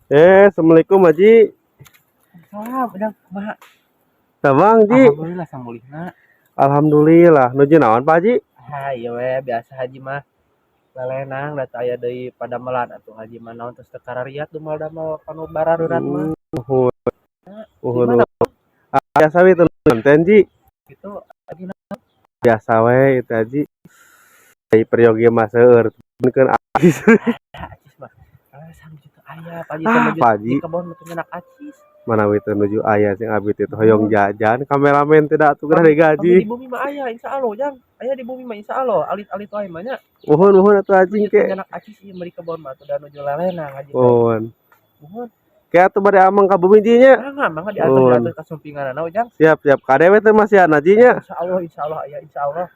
Eh, assalamualaikum, Haji. Salam, udah kumaha? Tabang, Ji. Alhamdulillah samulihna. Alhamdulillah. Nuju naon, Pak Haji? Ha, ieu we biasa haji mah. Lelenang da aya deui padamelan atuh haji mah, naon tos teu karariat dumal-damel kanu barareurat mah. Muhun. Muhun. Gimana? Ah, biasa we teu konten, Ji. Gitu haji. Biasa we itu, Haji. Ai peryogi mah seueur keun acis. Acis mah. Alasan gitu aya, Pak Haji. Ah, Teh nuju Pak Haji. Di kebon mah teu nyenak acis. Manawi teu nuju aya sing abi teh hoyong jajan, kameramen tidak atuh geura digaji. Di bumi mah aya insyaallah, Jang. Aya di bumi mah insyaallah, alit-alit wae mah nya. Muhun, muhun atuh, Haji, Nuju ke. teu nyenak acis ieu mah di kebon mah atuh da nuju lelenang haji teh. Muhun. Muhun. Ke atuh bade ameng ka bumi, Ji, nya. Mangga, mangga diatur. Muhun. Diatur kasumpinganana, Ujang. Siap, siap. Kade we teh masihan, Haji, nya. Insyaallah, insyaallah aya, insyaallah.